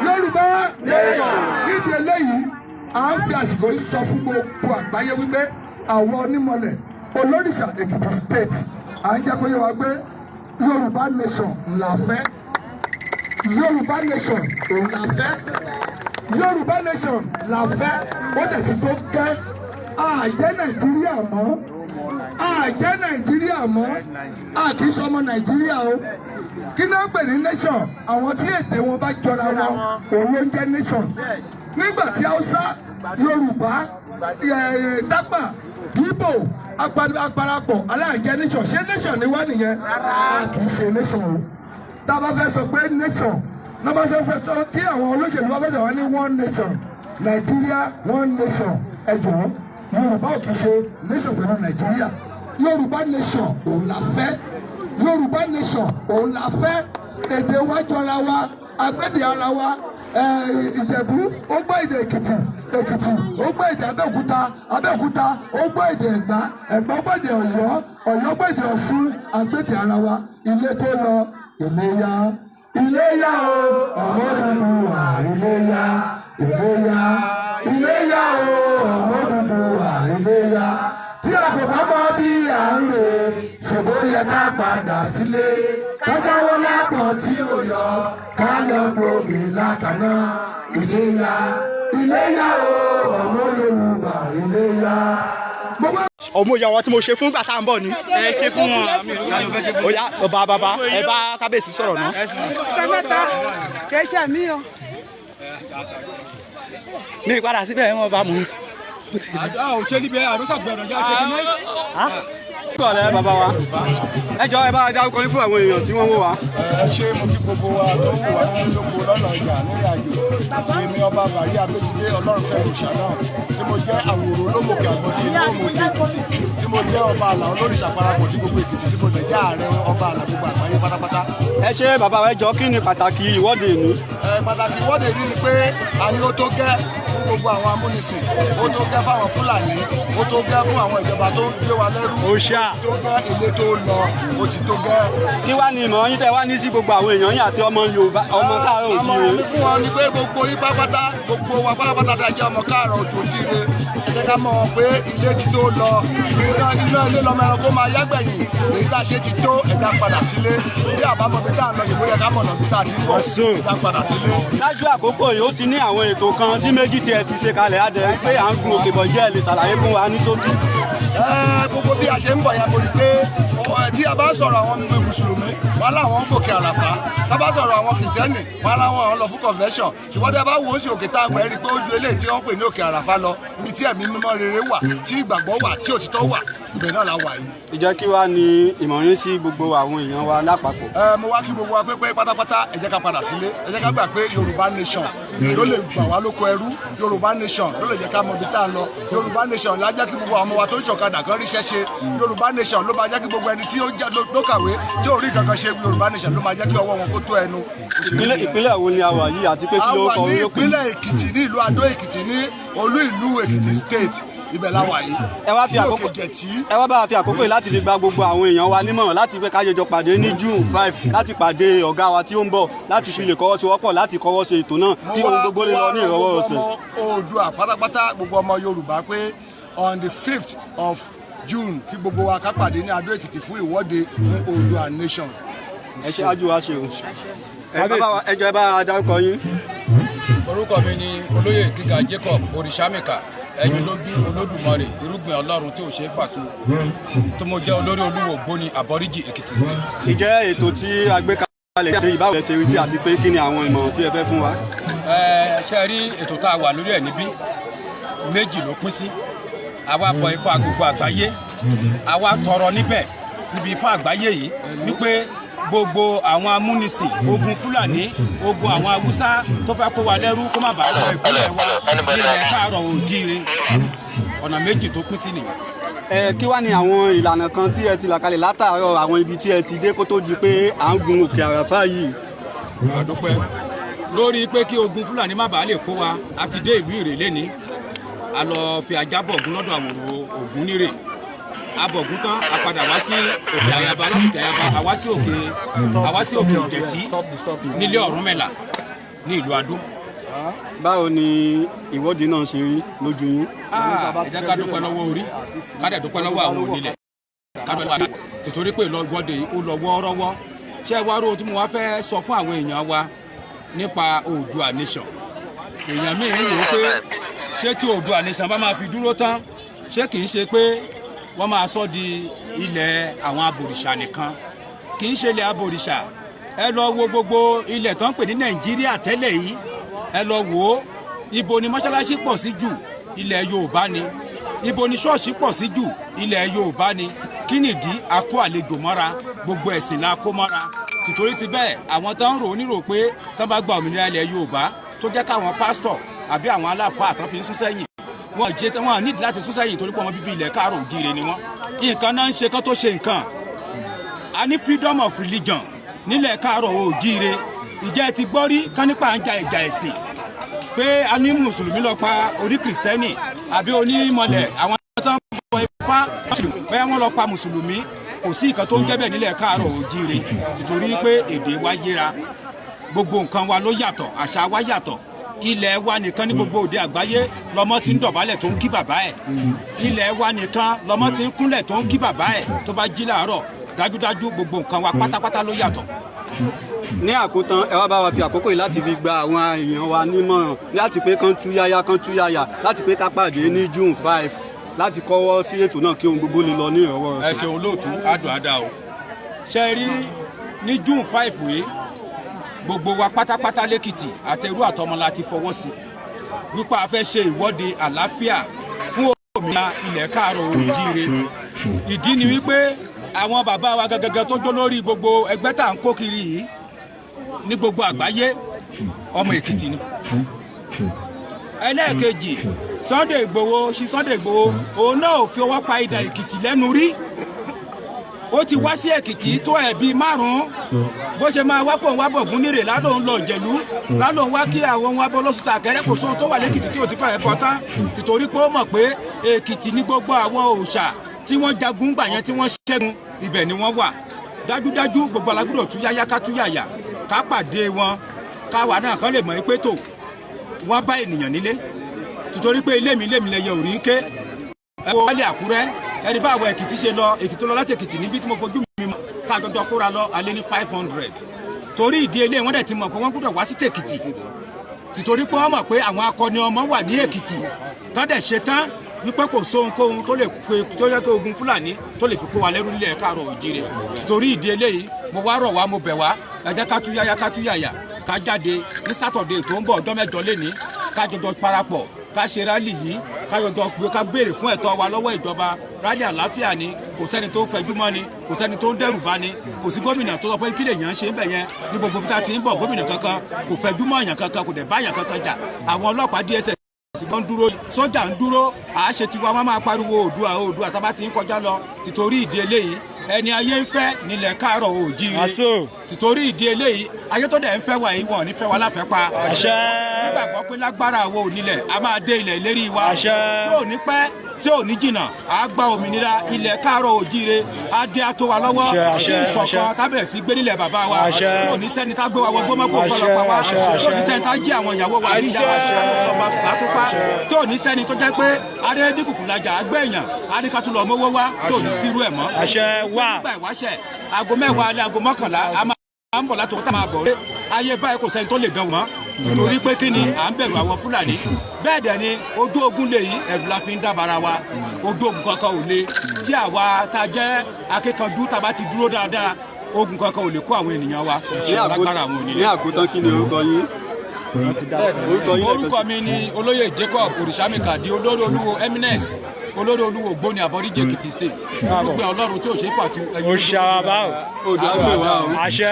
Yorùbá nídìí eléyìí, à ń fi àsìkò yìí sọ fún gbogbo àgbáyé wípé àwọn onímọ̀lẹ̀ olórìṣà Èkìtì State, à ń jẹ́ kó yé wa pé Yorùbá nation la fẹ́. Yorùbá nation òun la fẹ́. Yorùbá nation la fẹ́. Ó dẹ̀ sì tó gẹ́. Àjẹ́ Nàìjíríà mọ́, àjẹ́ Nàìjíríà mọ́, a kì í sọmọ Nàìjíríà o. Kí náà pè ní nation? Àwọn tí èdè wọn bá jọra wọn, òun ló ń jẹ́ nation. Nígbà tí Haúsá, Yorùbá, Tápà, Ìgbò aparapọ̀ aláìjẹ́ nation, ṣé nation ni wá nìyẹn? A kì í ṣe nation o. Tá a bá fẹ́ sọ pé nation náà bá ṣe fẹ́ sọ, tí àwọn olóṣèlú bá fẹ́ sọ, wọ́n ní one nation Nàìjíríà, one nation. Ẹ jọ̀ọ́, Yorùbá ò kì í ṣe nation pẹ̀lú Nàìjíríà. Yorùbá nation òun la fẹ́. Yorùbá nation òun la fẹ́. Èdè wa jọra wa, agbẹ́dẹ ara wa. Ìjẹ̀bú ó gbọ́ èdè Èkìtì, Èkìtì ó gbọ́ èdè Abẹ́òkúta, Abẹ́òkúta ó gbọ́ èdè Ẹ̀gbá, Ẹ̀gbá ó gbọ́ èdè Ọ̀yọ́, Ọ̀yọ́ gbọ́ èdè Ọ̀ṣun. Agbẹ́dẹ ara wa. Ilé tó lọ, iléyá, iléyá o, ọmọ Odùduwà, iléyá, iléyá, iléyá o, ọmọ Odùduwà, iléyá. Tí a kò bá mọ bí à ń rè, ṣèbó yẹ ká padà sílé, ká jáwọ́ lápọ̀ tí ó yọ, ká lọ gbòmí lákàná. Iléyá, iléyá o, ọmọ Yorùbá, iléyá. Mo wá Ọmọ ìyàwó tí mo ṣe fún gbà tá à ń bọ̀ ni. Ẹ ṣe fún wọn. Ó yá, bàbá, bàbá, ẹ bá kábíyèsí sọ̀rọ̀ náà. Mẹ́ta kì í ṣe mí o. Ní ìpadà síbẹ̀ wọ́n bá mú. A ò ṣe níbi àrùsàgbọ̀nà já ṣe kí ní. Ọ̀rẹ́ bàbá wa, ẹ jọ, ẹ bá dárúkọ yín fún àwọn èèyàn tí wọ́n wò wá. Ẹ ṣe. Mo kí gbogbo wa tó ń wò wá nínú lóko, lọ́nà ọjà, nírìn àjò. Èmi, Ọba Bàrí Abéjídé Ọlọ́runfẹ́ òòṣà náà, tí mo jẹ́ Àwòrò Olómòkè Àgbọ̀tí ìlú Òmòkè Èkìtì, tí mo jẹ́ Ọba Àlà Olórìṣà Parapọ̀ tí gbogbo Èkìtì, tí mo lè jẹ́ ààrẹ Ọba Àlà gbogbo àgbáyé pátápátá. Ẹ ṣe, bàbá wa. Ẹ jọ, kí ni pàtàkì ìwọ́de ìlú? Ẹ pàtàkì ìwọ́de yìí ni pé a ní ó tó gẹ́ fún gbogbo àwọn amúnisìn, ó tó gẹ́ fáwọn Fúlàní, ó tó gẹ́ fún àwọn ìjọba tó ń gbé wa lẹ́rú. Òòṣà. Ó tó gẹ́, ilé tó lọ, ó ti tó gẹ́. Kí wá ní ìmọ̀ràn yín tẹ́ wá ní sí gbogbo àwọn èèyàn yín àti ọmọ Yorùbá, ọmọ káàárọ̀ Àmọ̀ràn oòjíire? mi fún wọn ni pé gbogbo yín pátápátá, gbogbo wa pátápátá tá a jẹ́ ọmọ káàárọ̀ oòjíire, ẹ jẹ́ ká mọ̀ pé ilé ti tó lọ. Iná iná ilé lọmọ ẹranko máa yágbẹ̀yìn. Èyí tá a ṣe ti tó. Ẹ jẹ́ padà sílé. Bí àbámọ̀ bí tá a lọ yìí, bóyá ká mọ̀nà bí tá a ti ń bọ̀. Ẹ jẹ́ padà sílé. Ṣáájú àkókò yìí, ó ti ní àwọn ètò kan sí méjì tí ẹ ti ṣe kalẹ̀. Adẹ̀ pé à ń gun òkè bọ̀ jẹ́, ẹ lè ṣàlàyé fún wa ní ṣókí? Ẹ, gbogbo bí a ṣe ń bọ̀ yẹn, mo rí i pé tí a bá sọ̀rọ̀ àwọn mùsùlùmí, wọn láwọn ń gòkè Àràfá. Tá a bá sọ̀rọ̀ àwọn kìrìsìtẹ́nì, wọn láwọn ń lọ fún convention. Ṣùgbọ́n tí a bá wò ó sí òkè táwọn ẹ̀ rí i pé ó ju eléyìí tí wọ́n pè ní òkè Àràfá lọ, níbi tí ẹ̀mí mímọ́ rere wà, tí ìgbàgbọ́ wà, tí òtítọ́ wà, ibẹ̀ náà la wà yìí. Ìjẹ́ kí wá ní ìmọ̀ràn yín sí gbogbo àwọn èèyàn wa lápapọ̀? Ẹ, mo wá kí gbogbo wa pé pátápátá, ẹ jẹ́ ká padà sílé. Ẹ jẹ́ ká gbà pé Yorùbá nation ló lè gbà wá lóko ẹrú. Yorùbá nation ló lè jẹ́ ká mọ ibi tá a lọ. Yorùbá nation la jẹ́ kí gbogbo àwọn ọmọ wa tó ń ṣọ̀kadà kan ríṣẹ́ ṣe. Yorùbá nation ló máa jẹ́ kí gbogbo ẹni tí ó jẹ́ tó kàwé tí ò rí kankan ṣe, Yorùbá nation ló máa jẹ́ kí ọwọ́ wọn kó tó ẹnu. Ìpínlẹ̀ wo ni a wà yìí, àti pé kí A ló wà kọ ní orí òkè? ìpínlẹ̀ Èkìtì, ní ìlú Adó Èkìtì, ní olú ìlú Èkìtì State. Ibẹ̀ la wà yìí. Ẹ wá fi Ní àkókò Òkè Jẹ̀tí. Ẹ wá bá wa fi àkókò yìí láti fi gba gbogbo àwọn èèyàn wa nímọ̀ràn láti pé ká jọjọ pàdé ní June 5, láti pàdé ọ̀gá wa tí ó ń bọ̀, láti fi lè kọ́wọ́ sowọ́pọ̀, láti kọ́wọ́ ṣe ètò náà, kí ohun gbogbo lè lọ ní ìrọ̀wọ́ ọ̀sẹ̀. Mo wá rọ gbogbo ọmọ Oòduà pátápátá, gbogbo ọmọ Yorùbá, pé on the 5th of June, kí gbogbo wa ká pàdé ní Adó Èkìtì fún ìwọ́de fún Oòduà nation. Ẹ ṣe, ájú wa ṣe o. Ẹ bàbá wa, ẹ jọ̀ọ́, ẹ bá wa dárúkọ yín. Orúkọ mi ni Olóyè Gíga Jacob Oríṣàmìkà, ẹyin ló bí Olódùmarè, irúgbìn Ọlọ́run tí ò ṣe é fàtu, tó mo jẹ́ olórí Olúwo Ògbóni Àbọ̀ríjì Èkìtì State. Ìjẹ́ ètò tí a gbé kalẹ̀ ṣe ìbáwọ̀ ẹ ṣe rí sí, àti pé kí ni àwọn ìmọ̀ràn tí ẹ fẹ́ fún wa? Ẹ ṣe rí, ètò tá a wà lórí ẹ̀ níbí, méjì ló pín sí. Àwa bọ Ifá gbogbo àgbáyé, àwa tọrọ níbẹ̀ níbi Ifá àgbáyé yìí wípé gbogbo àwọn amúnisìn, ogun Fúlàní, ogun àwọn Haúsá tó fẹ́ kó wa lẹ́rú, kó má bàa wọ ìpínlẹ̀ wa ní ilẹ̀ káàárọ̀ oòjíire. Ọ̀nà méjì tó pín sí nìyẹn. Ẹ kí wá ní àwọn ìlànà kan tí ẹ ti là kalẹ̀ látàárọ̀, àwọn ibi tí ẹ ti dé kó tó di pé à ń gun òkè Àràfá yìí? Àdúpẹ́ lórí pé kí ogun Fúlàní má bàa lè kó wa. A ti dé ìlú Ìrè lẹ́ni, a lọ fi ajá bọ̀ Ògún lọ́dọ̀ Àwòrò Ògún nírè. Abọ̀gún tán, a padà wá sí Òkè Àyàbá. Látòkè Àyàbá, a wá sí Òkè Ìjẹ̀tí nílé Ọ̀rúnmìlà ní ìlú Adó. Báwo ni ìwọ́de náà ṣe rí lójú yín? Ah, ẹ jẹ́ ká dúpẹ́ lọ́wọ́ orí, ká dẹ̀ dúpẹ́ lọ́wọ́ àwọn onílẹ̀, ká dúpẹ́ lọ́wọ́ tìtorí pé ìwọ́de yìí ó lọ wọ́ọ́rọ́wọ́. Ṣé ẹ wá ró tí mo wá fẹ́ sọ fún àwọn èèyàn wa nípa Oòduà Nation? Èèyàn míì ń wò ó pé ṣé tí Oòduà Nation bá máa fi dúró tán, ṣé kìí ṣe pé wọ́n máa sọ di ilẹ̀ àwọn abòrìṣà nìkan? Kì í ṣe ilẹ̀ abòrìṣà. Ẹ lọ wo gbogbo ilẹ̀ tó ń pè ní Nàìjíríà tẹ́lẹ̀ yìí, ẹ lọ wò ó. Ibo ni mọ́ṣáláṣí pọ̀ sí jù? Ilẹ̀ Yorùbá ni. Ibo ni ṣọ́ọ̀ṣì pọ̀ sí jù? Ilẹ̀ Yorùbá ni. Kí nìdí? A kó àlejò mọ́ra, gbogbo ẹ̀sìn la kó mọ́ra. Tìtorí ti bẹ́ẹ̀, àwọn tó ń rò ó nírò pé tó bá gba òmìnira ilẹ̀ Yorùbá, tó jẹ́ káwọn pásítọ̀ àbí àwọn aláfáà tó fi ń sún sẹ́yìn, wọn jẹ́ wọn nídìí láti sún sẹ́yìn, torí pé ọmọ bíbí ilẹ̀ káàrọ̀ òjíire ni wọ́n. Nǹkan náà ń ṣe kán tó ṣe nǹkan. A ní freedom of religion nílẹ̀ káàrọ̀ òjíire. Ìjẹ́ ti gbọ́ rí kán nípa à ń ja ìjà ẹ̀sìn, pé a ní mùsùlùmí lọ pa oní kìrìsìtẹ́nì àbí onímọ̀lẹ̀, àwọn tó ń bọ Ifá, bẹ́ẹ̀ wọ́n lọ pa mùsùlùmí? Kò sí nǹkan tó ń jẹ́ bẹ́ẹ̀ nílẹ̀ káàrọ̀ òjíire, tìtorí pé èdè wa yéra, gbogbo nǹkan wa ló yàtọ̀, àṣà wa yàtọ̀. Ilẹ̀ wa nìkan ní gbogbo òde àgbáyé lọmọ ti ń dọ̀bálẹ̀ tó ń kí bàbá ẹ̀. Ilẹ̀ wa nìkan lọmọ ti ń kúnlẹ̀ tó ń kí bàbá ẹ̀ tó bá jí làárọ̀. Dájúdájú, gbogbo nǹkan wa pátápátá ló yàtọ̀. Ní àkótán, ẹ wá bá wa fi àkókò yìí láti fi gba àwọn èèyàn wa nímọ̀ràn láti pé kán tú yáyá, kán tú yáyà, láti pé ká pàdé ní June 5 láti kọ́wọ́ sí ètò náà kí ohun gbogbo lè lọ ní ìrọ̀wọ́. Ẹ ṣeun olóòtú, adùn àdá o. Ṣe rí ní June 5 yìí, gbogbo wa pátápátá lẹ́kìtì, àtẹrú àtọmọ la ti fọwọ́ sí wípé a fẹ́ ṣe ìwọ́de àlàáfíà fún òmìnira ilẹ̀ káàárọ̀ oòjíire. Ìdí ni wípé àwọn bàbá wa gẹ́gẹ́ tó jó lórí gbogbo ẹgbẹ́ tá à ń kó kiri yìí ní gbogbo àgbáyé, ọmọ Èkìtì ni. Ẹlẹ́ẹ̀kejì, Sunday Ìgbòho, ṣí Sunday Ìgbòho, òun náà ò fi ọwọ́ pa idà Èkìtì lẹ́nu rí. Ó ti wá sí Èkìtì tó ẹ̀ bíi márùn-ún. Bó ṣe máa wá pọ̀ ń wá bọ̀ gún nírè lálóun lọ Ìjẹ̀lú, lálóun wá kí àwọn ohun abọ́lọ́sùtà kẹrẹ́. Kò sóhun tó wà lẹ́kìtì tí ò ti fà ẹ́ bọ́ tán, tìtorí pé ó mọ̀ pé Èkìtì ní gbogbo àwọn òòṣà tí wọ́n jagun gbà yẹn, tí wọ́n ṣẹ́gun, ibẹ̀ ni wọ́n wà. Dájúdájú, gbogbo alágbọ́dọ̀ tú yáyá, ká tú yàyà, ká pàdé wọn, káwa náà kán lè mọ̀ pé tó wọ́n bá ènìyàn nílé, tìtorí pé ilé mi ilé mi lẹyẹ òrí ń ké. Ẹ wo wálé Àkúrẹ́, ẹni bá àwọn Èkìtì ṣe lọ, Èkìtì lọ láti Èkìtì níbi tí mo fojú mi mọ ká jọjọ kóra lọ alẹ́ ní 500. Torí ìdí eléyìí, wọ́n dẹ̀ ti mọ̀ pé wọ́n gbọ́dọ̀ wá sí tèkìtì, tìtorí pé wọ́n mọ̀ pé àwọn akọni ọmọ wà ní Èkìtì tán dẹ̀ ṣe tán wípé kò sóhunkóhun tó lè pe tó yẹ kí ogun Fúlàní tó lè fi kó wa lẹ́rú nílẹ̀ káàrọ̀ òjìrè. Torí ìdí eléyìí, mo wá rọ̀ wá, mo bẹ̀ wá, ẹ jẹ́ ká tú yáyá, ká tú yàyà, ká jáde ní Saturday tó ń bọ̀, ọjọ́ 8 lénìí, ká jọjọ parapọ̀, ká ṣe rally yìí, ká jọjọ pé ká béèrè fún ẹ̀tọ́ wa lọ́wọ́ ìjọba. Rally àlàáfíà ni, kò sẹ́ni tó ń fẹjú mọ́ ni, kò sẹ́ni tó ń dẹ́rù bá ni, kò sí gómìnà tó sọ pé kí lèèyàn ṣe ń bẹ̀ yẹn. Ní gbogbo bí ta ti ń bọ̀, gómìnà kankan kò fẹjú mọ́ èèyàn kankan, kò dẹ̀ bá èèyàn kankan jà. Àwọn ọlọ́pàá, DSS ń dúró, sójà ń dúró, àáṣe tiwa. Wọn máa pariwo Oòduà, Oòduà tá a bá ti ń kọjá lọ. Tìtorí ìdí eléyìí, ẹni ayé ń fẹ́ nílẹ̀ káàárọ̀ oòjíire. Tìtorí ìdí eléyìí, ayé tó dẹ̀ ń fẹ́ wa yìí, wọ́n ní fẹ́ wa láfẹ́ pa. Nígbàgbọ́ pé lágbára àwọn onílẹ̀, a máa dé ilẹ̀ ìlérí wa tí ò ní pẹ́, tí ò ní jìnnà. A gba òmìnira ilẹ̀ káàárọ̀ oòjíire, á dé, á tó wa lọ́wọ́ tí ìṣọ̀kan tábẹ̀rẹ̀ sí gbé nílẹ̀ bàbá wa, tí ò ní sẹ́ni tá gbé wa wọ gbọ́mọ́gbò fọlọ́pàá wa, tí ò ní sẹ́ni tá jí àwọn ìyàwó wa ní ìyàwó àti ọba sùtá tó pa, tí ò ní sẹ́ni tó jẹ́ pé adé ní kùkùlajà agbẹ̀yàn adékatúlọ̀ mọ́wọ́ wá, tí ò ní sírú ẹ̀ mọ́. Nígbà ìwáṣẹ̀, aago 10 alẹ́, aago 11, a máa ń bọ̀ láti ọ̀tá máa bọ̀ ayé báyìí. Kò sẹ́ni tó lè dán wọ́n, torí pé kí ni? À ń bẹ̀rù àwọn Fúlàní. Bẹ́ẹ̀ dẹ̀ ni ojú ogun lè yí, ẹ̀rù la fi ń dábàrà wa. Ojú ogun kankan ò le tí àwa tá a jẹ́ akíkanjú, tá a bá ti dúró dáadáa, ogun kankan ò lè kó àwọn ènìyàn wa lágbára àwọn Ní onílẹ̀. àkótán, kí ni orúkọ yín? Orúkọ yín? Orúkọ mi ni Olóyè Jacob Òrìṣàmìkàdí, olórí olúwo eminence, olórí olúwo Ògbóni Àbọ̀ríjì Èkìtì State, gbogbo Ọlọ́run tí ò ṣe é fàtú. Ó ṣàbá o. Oòduà gbè wá o. Àṣẹ.